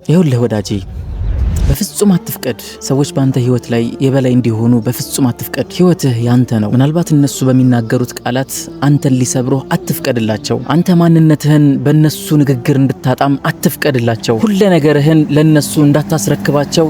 ይኸውልህ ወዳጄ፣ በፍጹም አትፍቀድ። ሰዎች በአንተ ህይወት ላይ የበላይ እንዲሆኑ በፍጹም አትፍቀድ። ህይወትህ ያንተ ነው። ምናልባት እነሱ በሚናገሩት ቃላት አንተን ሊሰብሩህ አትፍቀድላቸው። አንተ ማንነትህን በእነሱ ንግግር እንድታጣም አትፍቀድላቸው። ሁለ ነገርህን ለእነሱ እንዳታስረክባቸው።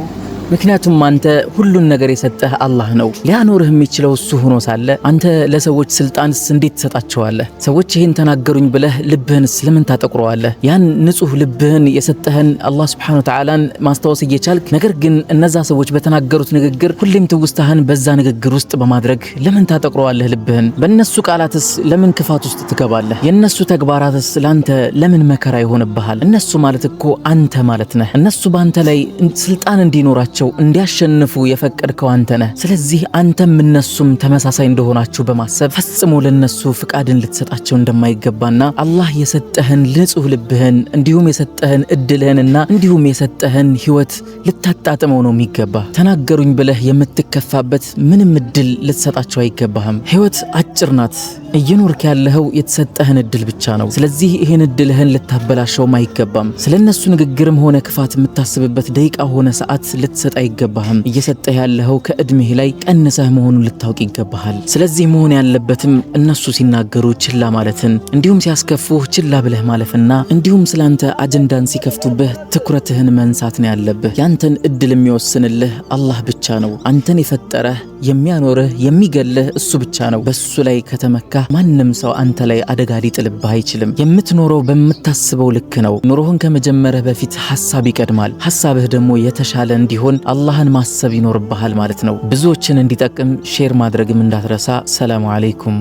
ምክንያቱም አንተ ሁሉን ነገር የሰጠህ አላህ ነው። ሊያኖርህ የሚችለው እሱ ሆኖ ሳለ አንተ ለሰዎች ስልጣንስ እንዴት ትሰጣቸዋለህ? ሰዎች ይህን ተናገሩኝ ብለህ ልብህንስ ለምን ታጠቁረዋለህ? ያን ንጹህ ልብህን የሰጠህን አላህ سبحانه وتعالى ን ማስታወስ እየቻልክ፣ ነገር ግን እነዛ ሰዎች በተናገሩት ንግግር ሁሌም ትውስታህን በዛ ንግግር ውስጥ በማድረግ ለምን ታጠቁረዋለህ ልብህን? በእነሱ ቃላትስ ለምን ክፋት ውስጥ ትገባለህ? የእነሱ ተግባራትስ ለአንተ ለምን መከራ ይሆንብሃል? እነሱ ማለት እኮ አንተ ማለት ነህ። እነሱ በአንተ ላይ ስልጣን እንዲኖራቸው እንዲያሸንፉ የፈቀድከው አንተ ነህ። ስለዚህ አንተም እነሱም ተመሳሳይ እንደሆናችሁ በማሰብ ፈጽሞ ለነሱ ፍቃድን ልትሰጣቸው እንደማይገባና አላህ የሰጠህን ንጹህ ልብህን፣ እንዲሁም የሰጠህን እድልህንና እንዲሁም የሰጠህን ህይወት ልታጣጥመው ነው የሚገባ። ተናገሩኝ ብለህ የምትከፋበት ምንም እድል ልትሰጣቸው አይገባህም። ህይወት አጭር ናት። እየኖርክ ያለኸው የተሰጠህን እድል ብቻ ነው። ስለዚህ ይህን እድልህን ልታበላሸውም አይገባም። ስለነሱ ንግግርም ሆነ ክፋት የምታስብበት ደቂቃ ሆነ ሰዓት ልትሰጥ አይገባህም። እየሰጠህ ያለኸው ከእድሜህ ላይ ቀንሰህ መሆኑን ልታውቅ ይገባሃል። ስለዚህ መሆን ያለበትም እነሱ ሲናገሩ ችላ ማለትን፣ እንዲሁም ሲያስከፉህ ችላ ብለህ ማለፍና እንዲሁም ስላንተ አጀንዳን ሲከፍቱብህ ትኩረትህን መንሳት ነው ያለብህ። ያንተን እድል የሚወስንልህ አላህ ብቻ ነው። አንተን የፈጠረህ፣ የሚያኖርህ፣ የሚገልህ እሱ ብቻ ነው። በሱ ላይ ከተመካህ ማንም ሰው አንተ ላይ አደጋ ሊጥልብህ አይችልም። የምትኖረው በምታስበው ልክ ነው። ኑሮህን ከመጀመርህ በፊት ሐሳብ ይቀድማል። ሐሳብህ ደግሞ የተሻለ እንዲሆን አላህን ማሰብ ይኖርብሃል ማለት ነው። ብዙዎችን እንዲጠቅም share ማድረግም እንዳትረሳ። سلام عليكم።